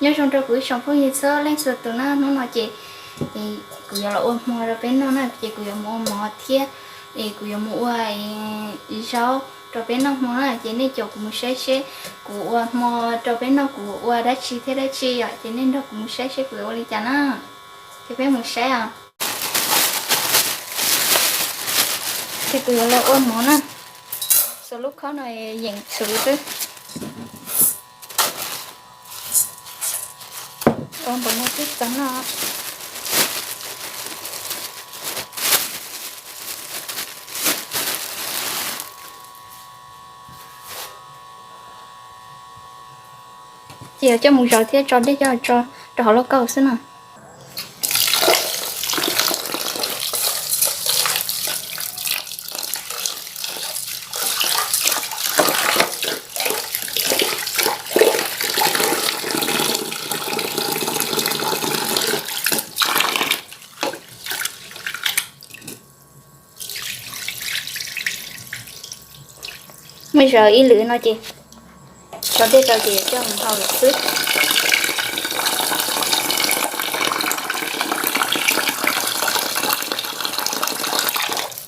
Nyob zoo rau kuv ib tsoom phooj ywg txhua leej txhua tus na, hnub no ces kuv yuav los ua hmo rau peb noj na, ces kuv yuav mus ua mov thiab es kuv yuav mus ua zaub rau peb noj hmo na, ces nej caum kuv mus saib seb kuv ua hmo rau peb noj kuv ua dab tsi thiab dab tsi yom, ces nej nrog kuv mus saib seb kuv yuav ua li cas na. Ces peb mus saib os. Ces kuv yuav los ua mov na. Txhua lub khob no yeem txhuv xwb. Ua npaum no twb txaus noj. Ces yuav coj mus zaws thiab tso dej coj tso rau hauv lauj kaub xwb na. Muab zaws ib lwm no ces tso dej rau ces coj mus hau lawm xwb.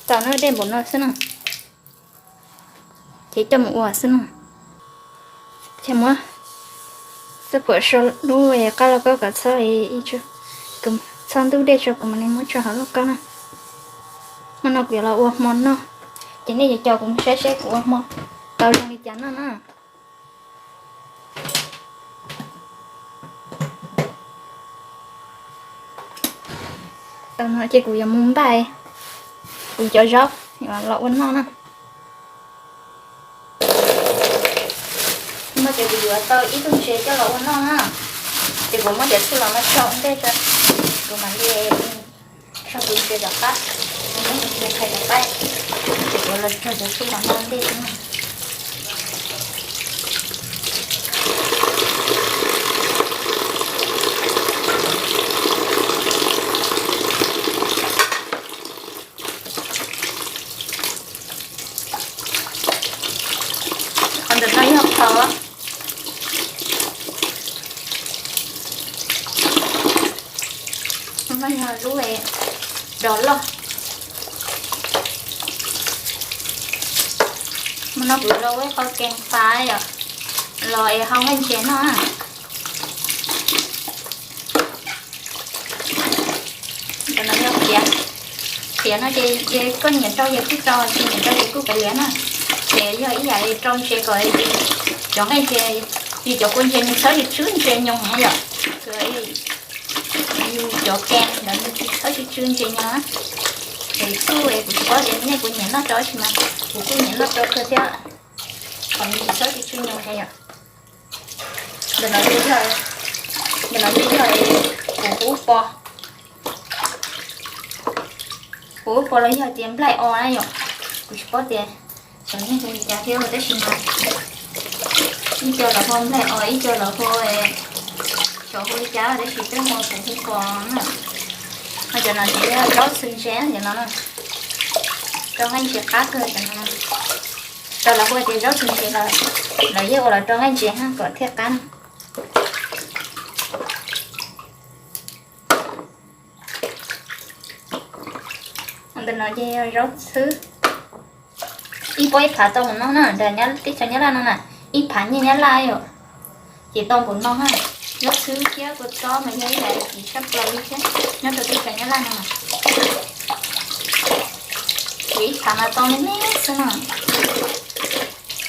Tau no dej npaum no xwb na, ces coj mus ua xwb na. Ces muab xab phuam sau lub qab lauj kaub kom txhob, txhob ntub dej tso kuv mam li muab tso hauv lauj kaub na. Hmo no kuv yuav los ua hmo noj, ces nej yuav caum kuv mus saib seb kuv ua hmo tau zoo li cas noj na. Tau no ces kuv yuav mus npaj kuv cov zaub los ua noj na. No ces kuv yuav tau ib tug ntses coj los ua noj na, ces kuv muab cov txhuj los no tso ua ntej tso, kuv mam li tso tus ntses tom qab, muab tus ntses qhais tom qab, ces kuv los tso cov txhuj los no ua ntej xwb na. Qhov ntawm no yog qhov, no yog lub dos loj. Hmo no kuv los ua ib qho kees fab yom, los es hau nqaij ntses noj. Ntawm no yog khiav, khiav no ces koj nyiam rau ces kuj rau, tsis nyiam rau ces kuj kav liam na. Ces yog ib yam rau ntses kom cov nqaij ntses, vim cov kua ntses nws txhawb tsis tswb ntses nyoos na yom. Yus cov kees ntawd nws tsis txhawb tsis tswb ntses nyoos na. Es kuj es kuv tsis paub tias nej puas nyiam noj rau tsis mas kuv kuj nyiam noj rau kawg thiab, kom nws tsis txhawb tsis tswb nyoos na yom. Ntawm no ces yog, ntawm no ces yog kuv hub pos, kuv hub pos los yog tias nplaig os na yom. Kuv tsis paub tias xyov nej hu li cas thiab tab sis mas ib co lawv hu nplaig os, ib co lawv hu xyov hu li cas tab sis peb hu kuv hub pos na. Ho cov no ces yog zaub txhwv ntses cov no, rau nqaij ntses qab kawg cov no. Rau lawv hu tias zaub txhwv ntses los lawv yeej ua los rau nqaij ntses na kom thiaj qab na. Ntawm no ces yog zaub txhwb, ib pob ib phav tau npaum no na, nram teb chaws Nyab Laj no na, ib phav nyiaj Nyab Laj yom. Ces tau npaum no na, zaub txhwb thiab kua txob mas yog ib yam kim tshaj plaws li thiab nyob rau teb chaws Nyab Laj no. Ces ib phav mas tau me me xwb na.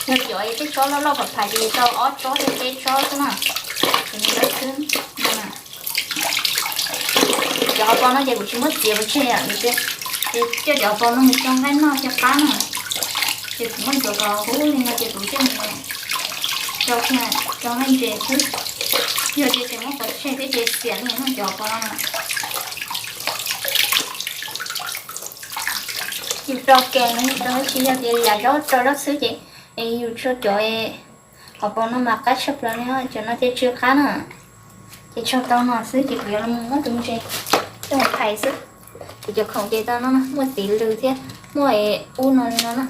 Yog cov tej tsob loj loj phav phav ces tau ob tsob thiab peb tsob xwb na. Ces nws zaub txhwb no na. Cov hauv paus no ces kuv tsis muab txiav pov tseg yom, vim tias coj cov hauv paus no mus rau nqaij noj thiaj qab na. Ces kuv muab ntxuav kom huv li no ces kuv thiaj mus rau, rau nqaij ntses xwb. Yog tias tseem muab pov tseg thiab ces xiam li no cov hauv paus no. Yus rau kees los yog rau dab tsi, yog tias yam zaub rau zaub txhwb ces yus tso cov hauv paus no mas qab tshaj plaws li, cov no ces tsw qab na. Ces tso tau no xwb ces kuv yuav los muab tus ntses coj mus phais xwb. Kuv cov khoom ces tau no muaj tiv lws thiab muaj ub no li no na.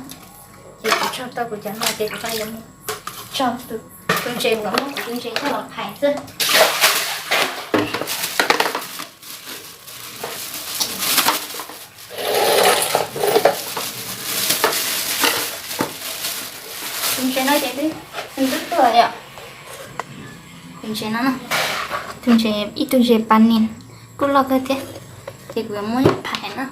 Ces kuv tso tau kuv cov no ces kuv yuav mus tso tus ntses, kuv muab tus ntses coj los phais xwb. Ces twb, twb tuag yom. Tus ntses no, tus ntses, ib tug ntses pas nias kuj loj kawg thiab. Ces kuv yuav muab phais na.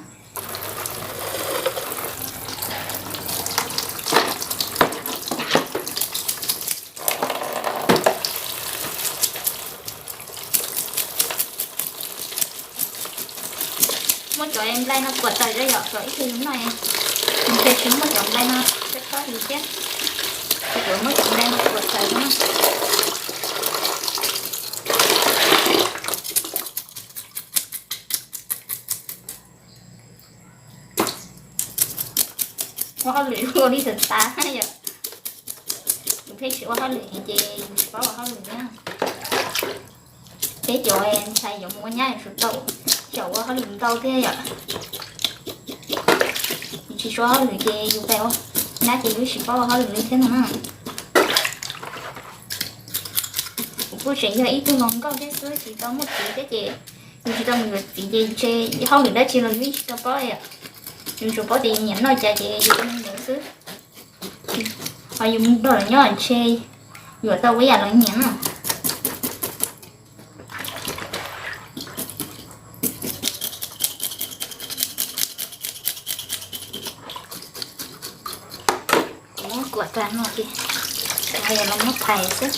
Muab cov nplai no kuam tawm zoj yom, kom ib pliag yus noj, nws thiaj tsis muaj cov nplai no tsob tsob li thiab. Ces kuv muab cov nplai no kuam tawm no. Ua hauj lwm ua li tawm tas yom. Yus pheej tsis ua hauj lwm ces yus tsis paub ua hauj lwm na. Peb cov ntxhais yuav mus ua nyab yuav tsum tau xyaum ua hauj lwm ntau thiab yom. Yus tsis ua hauj lwm ces yus pheej ua nyab ces yus tsis paub ua hauj lwm li thiab no na. Kuv kuj tseem yog ib tug hluas nkauj thiab xwb tsis tau muaj txiv thiab ces yus tsis tau mus yuav txiv ces ntshe hauj lwm dab tsi los yus tsis tau paub yom. Yus tsuas paub tias yus nyiam noj cas ces yus ua li ntawd xwb. Ho yus mus nrog lawv nyob ntshe yuav tau ua yam lawv nyiam no. Kuv muab kuam tas no ces kuv yuav los muab phais xwb.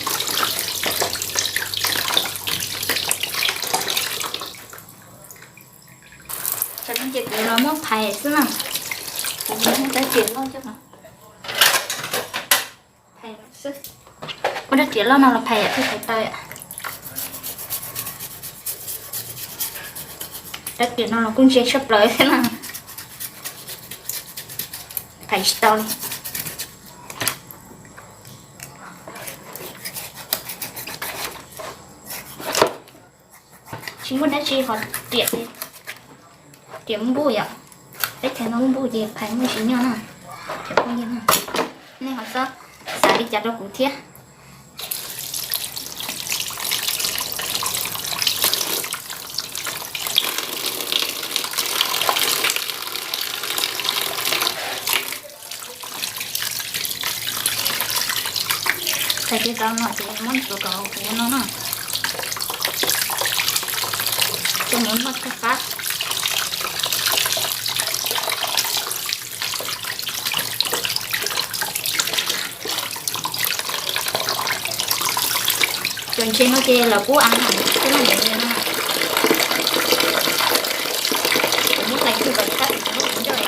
Tam no ces kuv los muab phais xwb na. Kuv muab rab riam loj coj los phais xwb. Muab rab riam loj no los phais yom thiaj phais tau yom. Rab riam no los kuj ntse tshaj plaws thiab na. Phais tsis tau li. Tsis muaj dab tsi ho riam, riam npuj yom. Teb chaws no npuj ces phais muaj tsis nyog na. Cov phooj ywg na, nej ho txhob xav li cas rau kuv thiab. Phais tsis tau no ces muab ntxuav kom huv no na. Ces muab noj thawj qab. Cov ntses no ces lawv pub av heev thiab no, no. Kuv muab hlais kiag kom tshab kuv muab kuv ncauj.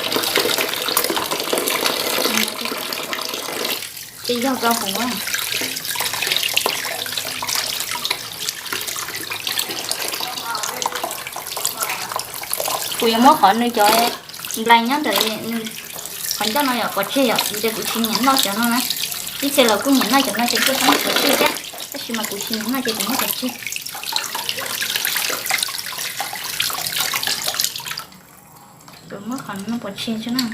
Ces yog rau kuv. Kuv yuav muab qhov nws cov nplai nyob ntawm nws qhov ncauj no yom pov tseg yom, vim tias kuv tsis nyiam noj cov no na. Ib txhia lawv kuj nyiam noj cov no ces kuj txhob muab pov tseg thiab, tab sis mas kuv tsis nyiam noj ces kuv muab pov tseg. Kuv muab qhov no pov tseg tso na.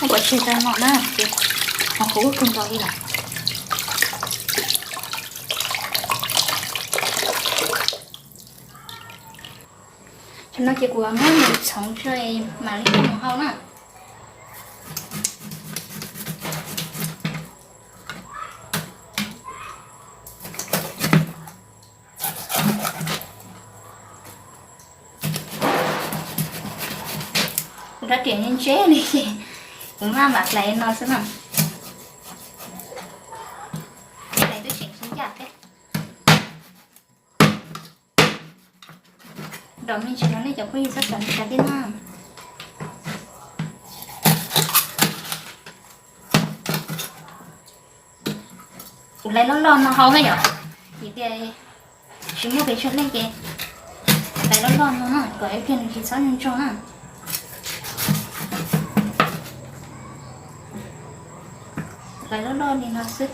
Muab pov tseg tau no na, ces ho huv kawg nkaus li lawm. Tam no ces kuv muab nws txhoov tso mam li mus hau na. Kuv rab riam ntse li, kuv maj mam hlais no xwb na. Hlais twb tseem tsis ncaj thiab. Nrog me ntsis no nej cov phooj ywg txhob xav li cas thiab na. Kuv hlais loj loj no hau na yom, vim tias tsis muaj pes tsawg leej ces hlais loj loj no na kom ib pliag nws tsis txhob ntsoog na. Hlais loj loj li no xwb.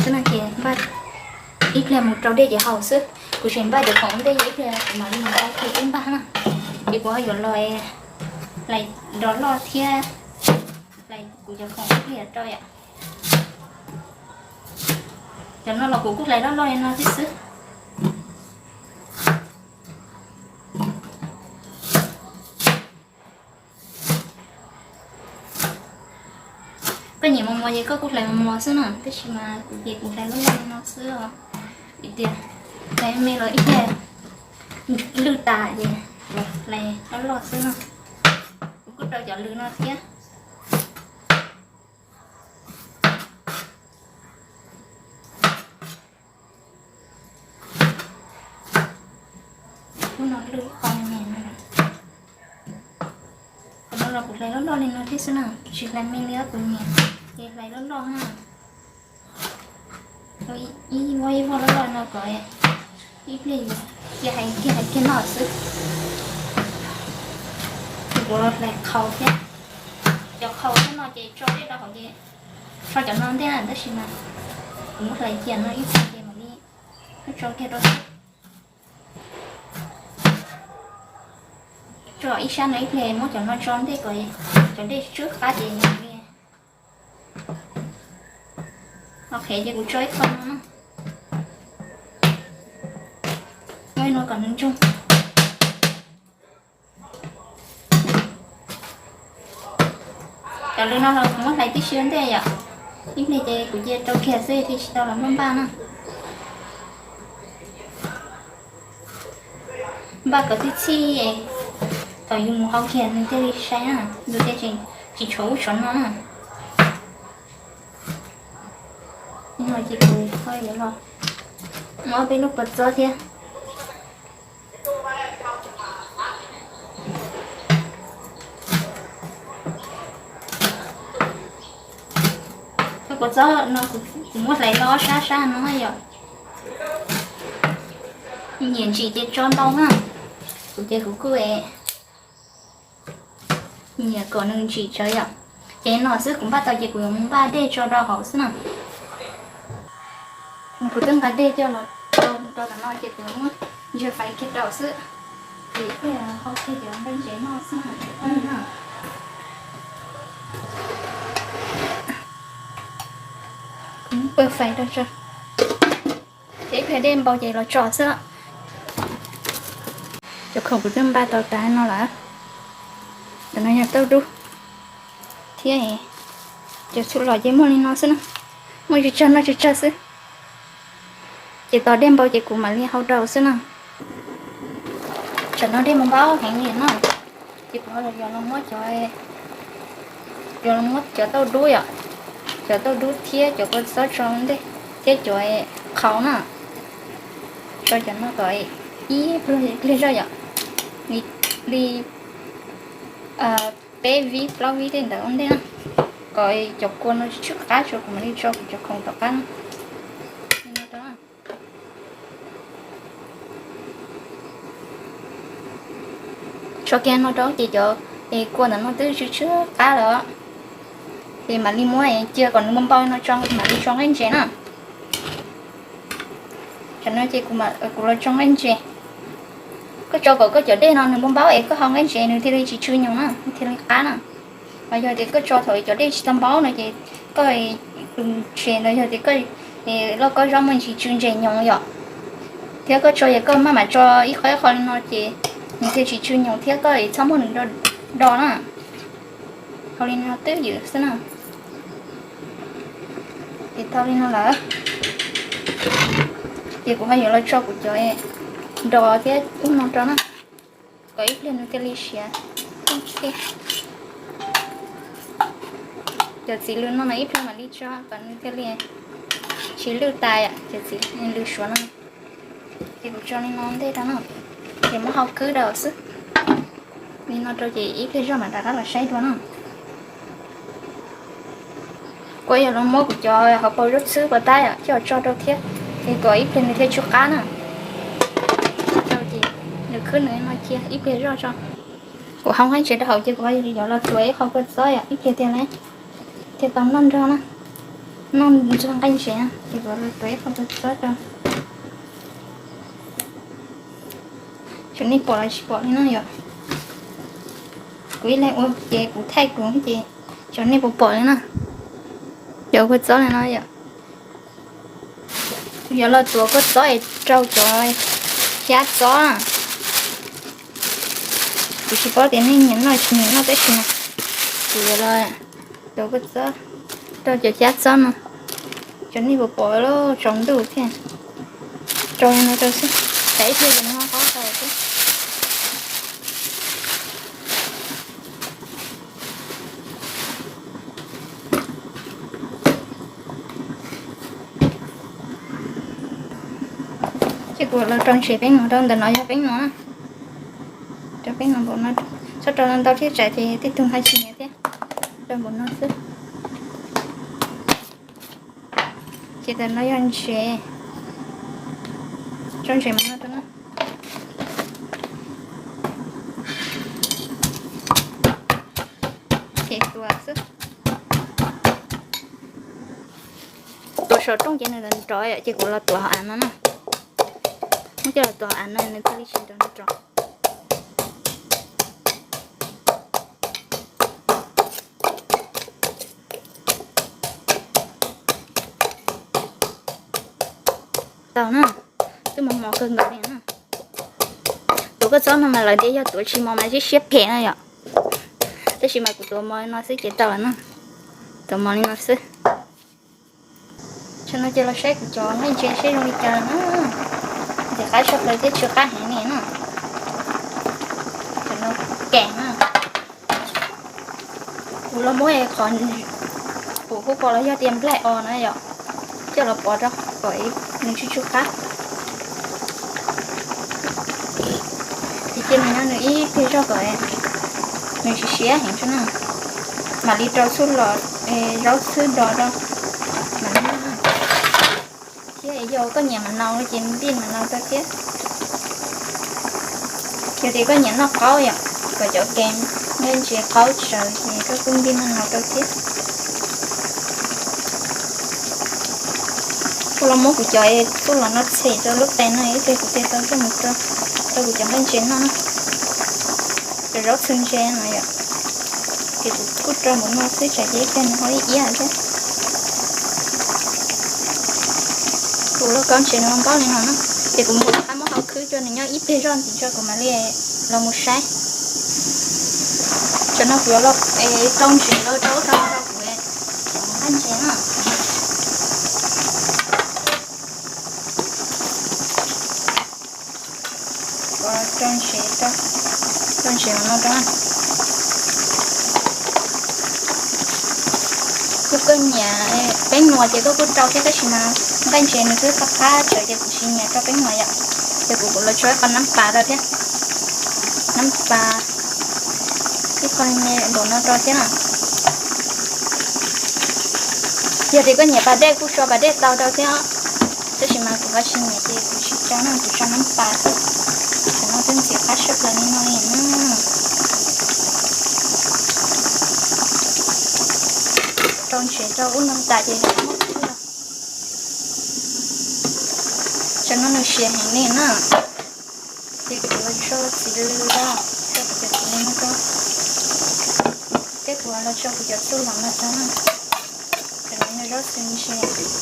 Xwb no ces npaj ib pliag mus rau dej ces haus xwb. Kuv tseem npaj cov khoom ua ntej, ib pliag kuv mam li mus rau ib npaj na. Ces kuv ho yuav los hlais nrov loj thiab, hlais kuv cov khoom ib pliag rau yom. Cov no los kuv kuj hlais loj loj li no thiab xwb. Koj nyiam mos mos ces koj kuj hlais mos mos xwb na, tab sis mas kuv ces kuv hlais loj loj li no xwb os. Vim tias hlais me los ib pliag lwj tas ces hlais loj loj xwb na. Kuv kuj rau cov lws no thiab. Lub no lwj ib qho me me no. Qhov no los kuv hlais loj loj li no thiab xwb na, tsis hlais me li os kuv niam, ces hlais loj loj na. Ib voj ib voj loj loj no kom ib pliag yuav kiag hais kiag hais kiag noj xwb. Ces kuv los hlais qhau thiab. Cov qhau thiab no ces tso dej rau hauv ces tso cov no ntej na, tab sis mas kuv muab hlais cia no ib pliag ces mam li tso kiag rau xwb. Tso ib sab no ib pliag, muab cov no tso ntej kom cov dej tsw qab ces mam li qhev ces kuv tso ib qho no na. Muab ib no kom nws ntsoog. Cov lws no los kuv muab hlais tib si ua ntej yom. Ib pliag ces kuv cia rau kiag xwb thiaj tsis tau los npaj npaj na. Npaj kom txhij txhij, thaum yus mus hau kiag nws thiaj li sai na, nws thiaj tsis tshuav ub tshuav no na. No ces kuv ho yuav los muab peb lub kua txob thiab. Kua txob no kuv muab hlais los sab sab no yom. Nyiam ntsim ces tso ntau na. Kuv ces kuv kuj nyiam kom nws ntsim tsawv yom. Ces no xwb kuv npaj tau ces kuv yuav mus npaj dej tso rau hauv xwb na. Kuv twb nqa dej coj los rau tom no ces kuv muab ntsia fais kiag rau xwb. Ces hau kiag cov nqaij ntses no xwb na. Kuv muab pw fais rau tso. Ces ib pliag dej npau ces los tso xwb. Cov khoom kuv twb npaj tau tas no lawm. Cov no yog tauj dub thiab cov txhuv los ces muaj li no xwb na. Muaj tsawg tsawg noj tsawg tsawg xwb. Ces tos dej npau ces kuv mam li hau rau xwb na. Tsam no dej npau npau heev li no. Ces kuv yuav los muab cov, yuav los muab cov tauj dub yom, cov tauj dub thiab cov kua txob tso ntej thiab cov qhau na. Tso cov no kom ib pliag zoj yom, li peb vib plaub vib tej ntawd ua ntej na, kom cov kua no tsw qab tso kuv mam li tso kuv cov khoom tom qab na. Tso kiag no rau ces cov kua ntawm no twb tsw tsw qab lawm. Ces mam li muab cia kom nws npau npau no tso mam li tso nqaij ntses na. Tam no ces kuv los tso nqaij ntses. Koj tso kom koj cov dej no nws npau npau es koj hau nqaij ntses nws thiaj li tsis tsw nyoos na, nws thiaj li qab na. Ho yog tias koj tso thaum cov dej tsis tau npau no ces koj tus ntses ntawd yog tias koj loj kob zaub muaj ntsis tsw ntses nyoos yom. Thiab koj tso yog koj maj mam tso ib qho ib qho li no ces nws thiaj tsis tsw nyoos thiab koj txhob muab nws do na. Hau li no twb ywm xwb na. Ces tau li no lawm, ces kuv ho yuav los tso kuv cov nros thiab ub no rau na, kom ib pliag nws thiaj li siav. Cov txiv lws no mas ib pliag mam li tso kom nws thiaj li tsis lwj tas, cov txiv lws suav no. Ces kuv tso li no ntej rau na, ces muab hau khwb rau xwb. Li no rau ces ib pliag zoj mam rov qab los saib dua na. Kuv yuav los muab kuv cov hauv paus zaub txhwb puas tab yom coj tso rau thiab, es kom ib pliag nws thiaj tsw qab na. Rau ces nws khwb nws no cia ib pliag zoj tso. Kuv hau nqaij ntses rau hauv ces kuv yuav los tuav ib qho kua txob yom, ib pliag thiaj, thiaj tau noj nrog na, noj nrog nqaij ntses na. Ces kuv los tuav ib qho kua txob rau. Tsuas nej pom los tsis pom li no yom. Kuv ib leeg ua ces kuv thaij kuv ces tso nej puas pom li na. Cov kua txob li no yom. Kuv yuav los tuav kua txob es rau cov xyab txob na. Kuv tsis paub tias nej nyiam noj tsis nyiam noj tab sis mas kuv yuav los tuav kua txob rau cov xyab txob no. Tso nej puas pom lub tsaus ntuj thiab. Rau li no rau xwb, tsam ib pliag ces nws ho qab tau xwb. Ces kuv los rau ntsev peeb no rau ntawm no yog peeb no na. Rau peeb no npaum no, txhob rau ntau thiab tsam ces tej tug haj tsis nyiam thiab. Rau npaum no xwb. Ces ntawm no yog ntsev, rau ntsev npaum no rau na. Ces tuav xwb. Tuav saum rooj ces nws nrov yom, ces kuv los tuav hauv av no na. Muab coj los tuav hauv av no nws thiaj li tsis nrov nrov. Tau na, twb mos mos kawg nkaus li na. Tuav kua txob no mas lawv tias yog tuav tsis mos mas siab siab phem na yom. Tab sis mas kuv tuav mos li no xwb ces tau lawm na. Tuav mos li no xwb. Tsam no ces los saib kuv cov nqaij ntses seb zoo li cas na. Ntxim qab tshaj plaws thiab tsw qab heev li na. Tsam no kev na. Kuv los muab qhov pum hu ko los yog tias nplaig os na yom, coj los pov rau kom nws tsw tsw qab. Ces cia nws nyob nws ib pliag zog kom nws siav siav heev tso na, mam li rau txhuj lom, zaub txhwb do rau mam li noj na. Thiab yog koj nyiam mas nau ces npij mas nau rau thiab. Yog tias koj nyiam noj qaub yom, kom cov kev nqaij ntses qaub tsawv ces koj kuj npij mas nau rau thiab. Kuv los muab kuv cov txuj lom no txhem rau lub tes no ib pliag kuv thiaj tau coj mus rau kuv cov nqaij ntses noj na. Cov zaub txhwb ntses no yom, ces kuv kuj rau npaum no xwb tsam ces ib pliag nws ho ib iab thiab. Kuv lub kaub ntses no npaub li no na, ces kuv mus rov qab muab hau khwb rau nws nyob ib pliag zog ntxiv tso kuv mam li los mus saib. Tsam no kuv yuav los rau ntses rau rau rau rau kuv nqaij ntses na. Rau ntses, rau ntses no rau. Yog koj nyiam peeb nuas ces koj kuj rau thiab tab sis mas nqaij ntses nws twb qab qab tsawv ces kuv tsis nyiam rau peeb nuas yom. Ces kuv kuv los tso ib qho nab pas rau thiab. Nab pas ib qho me npaum no rau thiab na. Yog tias koj nyiam pas dej kuj tso pas dej tau rau thiab, tab sis mas kuv ho tsis nyiam ces kuv tsis tso na, kuv tso nab pas xwb. Tam no twb ntxim qab tshaj plaws li no li na. Rau ntses rau ub no tas ces muab khwb. Tam no nws siav heev li na. Ces kuv los tso txiv lws rau, tso kuv cov txiv lws no rau. Thiab kuv los tso kuv cov txuj lom no rau na. Tam no yog zaub txhwb ntses,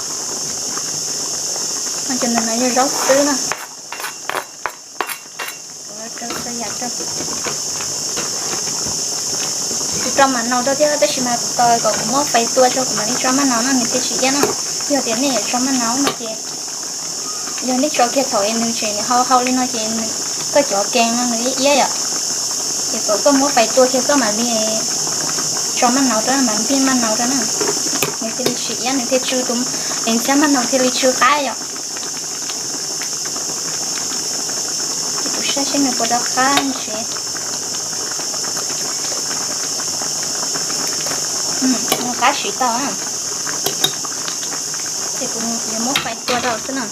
tam no yog zaub xwb na. Kuv los rau txhua yam rau. Kuv rau maj nau rau thiab tab sis mas kuv tos kom kuv muab fais tua tso kuv mam li tso maj nau no nws thiaj tsis iab na. Yog tias nej yuav tso maj nau no ces yog nej tso kiag thaum es nws tseem hau hau li no ces koj cov kees no nws iab iab yom. Ces kom koj muab fais tua kiag koj mam li tso maj nau rau, mam npij maj nau rau na, nws thiaj li tsis iab, nws thiaj tsw tus, es ntxhiab maj nau thiaj li tsw qab yom. Ces kuv saib seb nws puas rau qab ntses. Nws qab siv tau. Ces kuv yuav muab fais tua rau xwb na.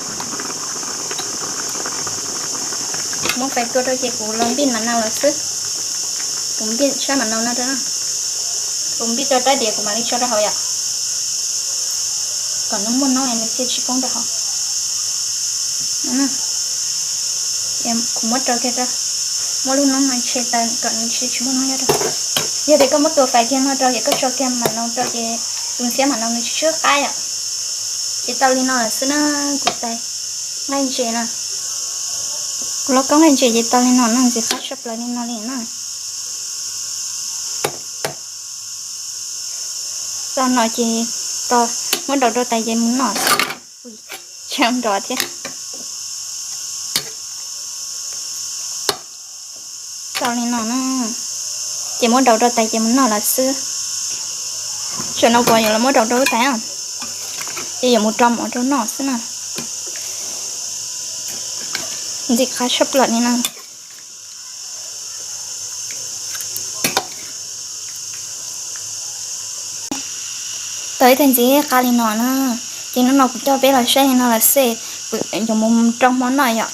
Muab fais tua rau ces kuv los npij maj nau lawm xwb. Kuv npij sab maj nau no rau, kuv npij rau rab diav kuv mam li tso rau hauv yom. Kom nws muaj noob es nws thiaj tsis poob rau hauv. Kuv muab rau kiag rau. Muab lub noob no tshem tawm kom nws tsis, tsis muaj noob nyob rau. Yog tias koj muab tua fais kiag no rau ces koj tso kiag mam no rau ces tus ntxhiab mam no nws tsis tshwb qab yom. Ces tau li no lawm xwb na, kuv tais nqaij ntses na. Kuv lauj kaub nqaij ntses ces tau li no na, ntxim qab tshaj plaws li no li na. Tau no ces muab daus rau tais ces mus noj xwb. Ui, tsam nrov thiab. Tau li no na, ces muab daus rau tais ces mus noj lawm xwb. Tam no kuv yuav los muab daus rau lub tais, ces yuav mus rau mov rau noj xwb na. Ntxim qab tshaj plaws li na. Tau ib tag ntxiv qab li no na, ces hnub no kuv coj peb los saib li no lawm xwb, yuav mus rau hmo noj yom.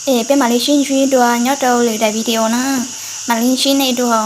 Es peb mam li sib ntsib dua nyob rau lwm daim video na, mam li ntsib nej dua.